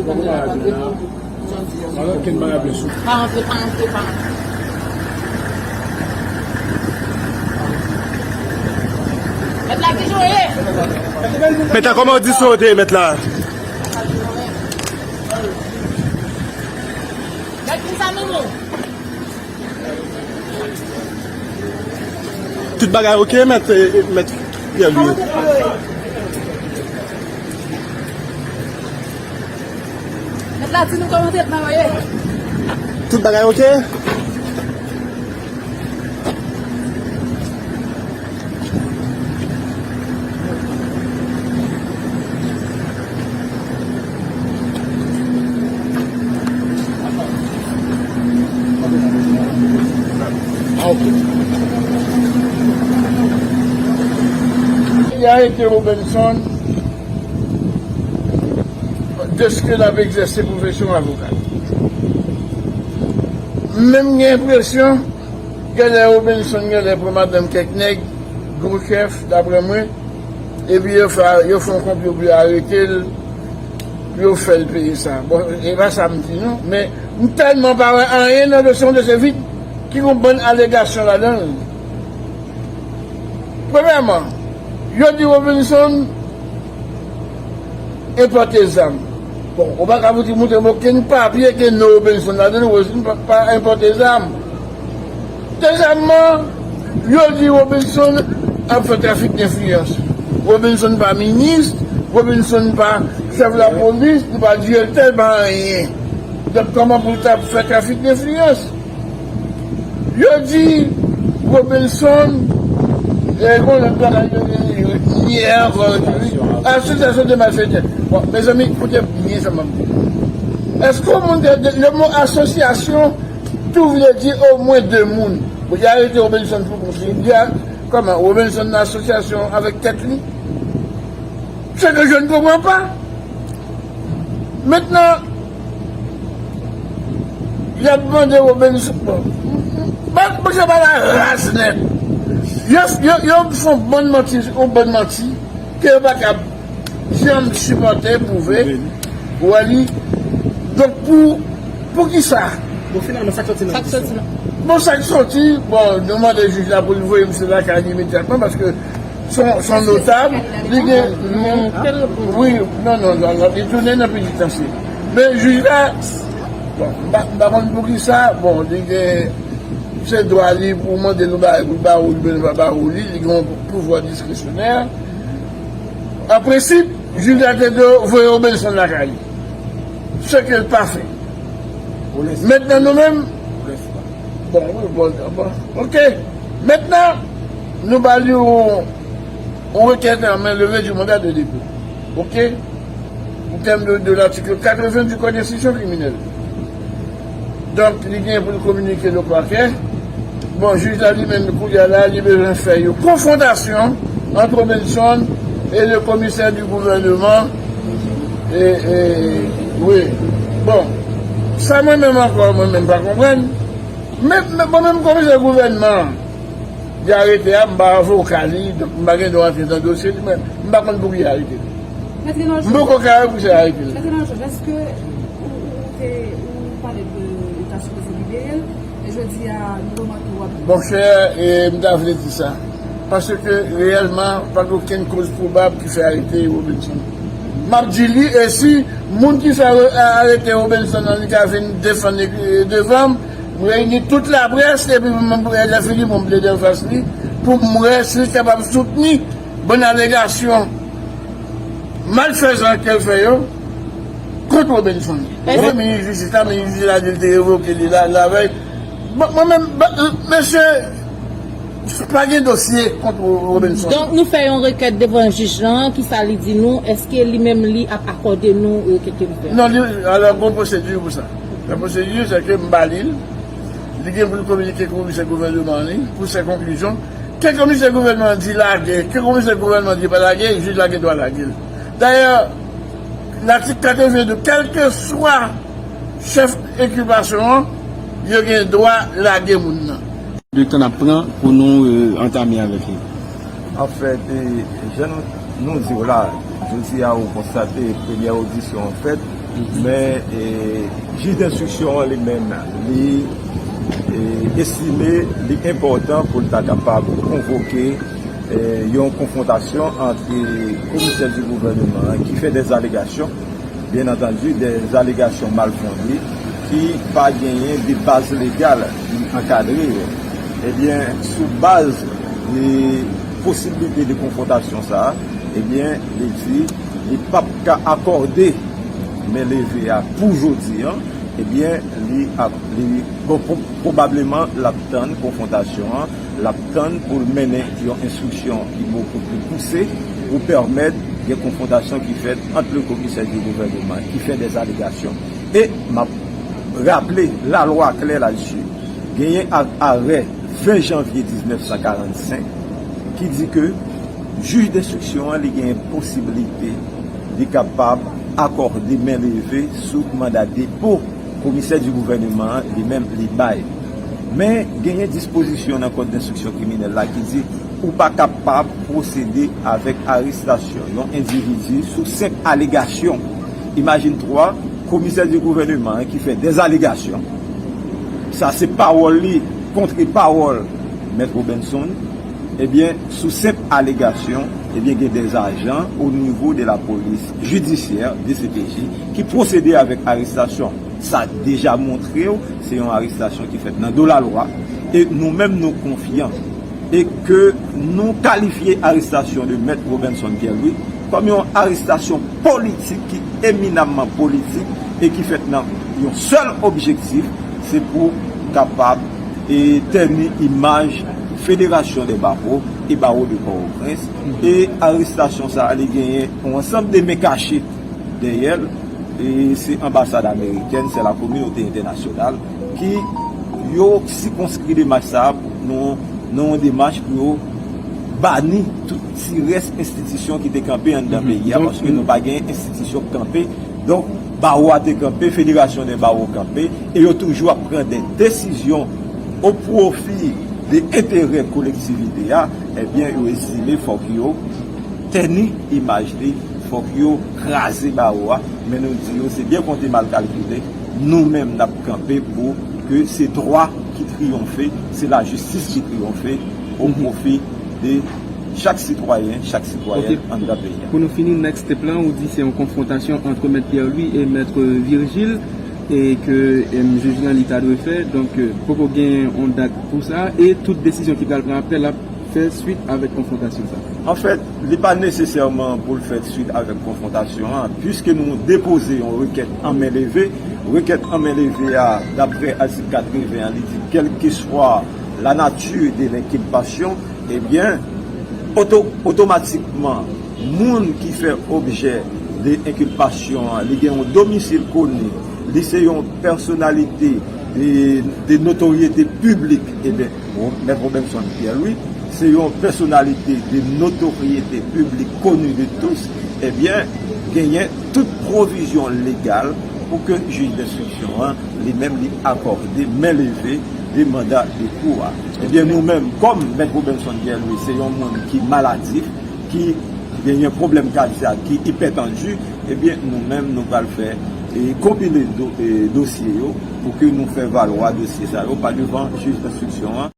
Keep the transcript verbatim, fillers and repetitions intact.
Pa rantre, pa rantre, pa rantre. Mèt la, kijan w ye? Mèt la, kòman w di sa w te ye, mèt la? Gad kisa nou nou. Tout bagay oke, mèt, eh, mèt Pierre Louis? Mèt la di nou kòman trètman yo ye. Tout bagay oke? Li arete Robinson dèske l ap egzèse pwofesyon avoka. Men m gen enpresyon, genlè Robinson genlè pran madanm kèk nèg, gwo chèf, daprè mwen, epi yo fè, yo fè yon konplo pou yo arete l, pou yo fè l peye sa. Bon, e pa sa m di non, men m tèlman pa wè anyen nan dosye, yon dosye vid ki gon bann alegasyon ladan l. Premyèman, yo di Robinson enpòte zam. Bon, ou pa ka fouti montre m okenn papye ke non Robinson ladan l, Robinson pa, pa enpòte zam. Dezyèmman, yo di Robinson ap fè trafik denfliyans. Robinson pa minis, Robinson pa chèf lapolis, li pa direktè, li pa anyen. Donk, kòman pou l ta fè trafik denfliyans? Yo di Robinson, e, gon lòt bagay yo di, li ye ankò, yo di, asosyasyon de malfetè. Bon, mezanmi, koute byen sa m ap di. Èske yon moun te, le mo asosyasyon tou vle di omwen de moun? Bon, y arete Robinson pou kont li. Li a, kòman, Robinson nan asosyasyon avèk tèt li? Ce que je ne comprends pas. Mentnan, y ap mande Robinson, bon, bon, bon, se pa la ras nèt. Yo, yo, yo fè yon bann manti, yon bann manti, ke yo pa ka janm sipòte, pwouve, wè li. Donk, pou, pou ki sa? Bon, finalman, sa k soti nan dosye a? Bon, sa k soti, bon, nou mande jij la pou l voye misye lakay li imedyatman, paske se yon, se yon notab, li gen, wi, non, non, non, non, li tounen nan penitansye. Men jij la, bon, m pa, m pa konn pou ki sa, bon, li gen, se dwa li pou mande l yon bagay pou l ba ou li, oubyen l pa ba ou li, li gen yon pouvwa diskresyonè. An prensip, jij la te dwe voye Robinson lakay li. Ce que l pa fè. Mentnan, nou menm, bon, wi, bon, bon, ok. Mentnan, nou ba li yon, yon rekèt an men leve du mandat de dépôt. Ok? En termes de, de l'article quatre-vingts du Code d'instruction criminelle. Donk, li gen pou l kominike le parquet. Bon, jij la li menm, kounye a la, li bezwen fè yon konfwontasyon ant Robinson e le komisè di gouvènman. E, e, wi. Bon, sa mwen menm ankò, mwen menm pa konprann. Men, men, bon, menm komisè gouvènman, li arete a, m pa avoka li, donk m pa gen dwa rantre nan dosye li, men m pa konn pou ki arete li. M poko ka wè pou ki sa arete li. Mèt Renan Georges, èske ou, ou, ou te, ou pale de, de ta sipoze libere l, men jodi a, nou remake w ap... Monchè, e, m ta vle di sa. Paske, reyèlman, pa gen okenn koz pwobab ki fè arete Robinson. M ap di li, e si moun ki fè re-, a-, arete Robinson nan, li ka vin defann, e, devan m, m reyini tout laprès, epi m, m, lè fini, bon, m plede anfas li, pou m wè si l kapab soutni bann alegasyon malfezan ke l fè yo kont Robinson. Mwen, minis jistis la, minis jistis la di l te revoke li la, lavèy. Bon, mwen menm, ba, mesye, pa gen dosye kont Ro-, Robinson. Donk, nou fè yon rekèt devan jij lan, kisa li di nou? Èske li menm li ap akòde nou rekèt ke nou fè? Non, li, alò, gon pwosedi pou sa. La pwosedi, se ke m ba li l, li gen pou l kominike komisè gouvènman li, pou ses conclusions. Ke komisè gouvènman di lage, ke komisè gouvènman di pa lage, jij la gen dwa lage l. Dayè, latik katreven de, kèlkeswa chèf enkilpasyon an, yo gen dwa lage moun nan. De tan n ap pran pou nou, e, antame avèk li? Anfèt, e, jan nou, nou di w la, jodi a ou konstate premyè odisyon an fèt, Men, e, jij denstriksyon an li menm, li, e, estime li enpòtan pou l ta kapab konvoke, e, yon konfwontasyon ant komisè di gouvènman an ki fè dè alegasyon, byen antandi, dè alegasyon malfonde ki pa genyen de baz legal ki ankadre yo. Ebyen, sou baz de posiblite de konfwontasyon sa a, ebyen, li di li p ap ka akòde men leve a pou jodi an, ebyen, li ap, li, bon, pwo-, pwobableman, l ap tann konfwontasyon an, l ap tann pou l mennen yon enstriksyon ki bokou pli pouse pou pèmèt gen konfwontasyon ki fèt ant le komisè di gouvènman ki fè dè alegasyon. E m ap raple, lalwa klè ladsi. Genyen a-, arè ven janvye diznèf san karannsenk ki di ke jij denstriksyon an, li genyen posiblite li kapab akòde men leve sou manda depo komisè di gouvènman an li menm li bay. Men genyen dispozisyon nan kòd denstriksyon kriminèl la ki di ou pa kapab pwosede avèk arestasyon yon endividi sou senp alegasyon. Imajine twa, komisè di gouvènman an ki fè dè alegasyon. Sa se pawòl li, kontre pawòl Mèt Robinson. Ebyen, sou senp alegasyon, ebyen, gen dè ajan o nivo de la polis jidisyè, D C P J, ki pwosede avèk arestasyon. Sa deja montre w, se yon arestasyon ki fèt nan do lalwa. E nou menm, nou konfyan. E ke nou kalifye arestasyon de Mèt Robinson Pierre-Louis kòm yon arestasyon politik ki eminamman politik e ki fèt nan yon sèl objektif, se pou kapab, e, tèni imaj Fédération des Barreaux e Bawo de Pòtoprens. E arestasyon sa a, li genyen yon ansanm de men kache dèyè l. E se anbasad amerikèn, se la kominote entènasyonal ki yo sikonskri demach sa a nan, nan yon demach pou yo bani tout ti rès enstitisyon ki te kanpe anndan peyi a, paske nou pa gen enstitisyon k kanpe. Donk, bawo a te kanpe, Fédération des Barreaux kanpe, e yo toujou ap pran de desizyon o pwofi de enterè kolektivite a. Ebyen, yo estime fòk yo tèni imaj li, fòk yo kraze bawo a, men nou di yo se byen konte mal kalkile, nou menm n ap kanpe pou ke se dwa ki triyonfe, se lajistis ki triyonfe o pwofi de chak sitwayen, chak sitwayèn anndan peyi a. Pou nou fini, next step lan, ou di se yon konfwontasyon ant Mèt Pierre Louis e Mèt Virgile, e ke, em, jij lan li ta dwe fè. Donk, e, poko gen yon dat pou sa, e tout desizyon ki pral pran apre l ap fè swit avèk konfwontasyon sa. Anfèt, li pa nesesèman pou l fèt swit avèk konfwontasyon an, piske nou depoze yon rekèt an men leve. Rekèt an men leve a, daprè atik katreven an, li di, quelle que soit la nature de l'inculpation, ebyen, oto-, otomatikman, moun ki fè objè de enkilpasyon an, li gen yon domisil koni, li se yon pèsonalite de, de notoryete piblik, ebyen, Mèt Robinson Pierre-Louis, se yon pèsonalite de notoryete piblik koni de tous, ebyen, genyen tout pwovizyon legal pou ke jij denstriksyon an, li menm, li akòde men leve de manda depo a. Ebyen, nou menm, kòm Mèt Robinson Pierre-Louis se yon moun ki maladif, ki genyen pwoblèm kadyak, ki ipètanji, ebyen, nou menm, nou pral fè, e, konpile do-, e, dosye yo pou ke nou fè valwa dosye sa yo pa devan jij denstriksyon an.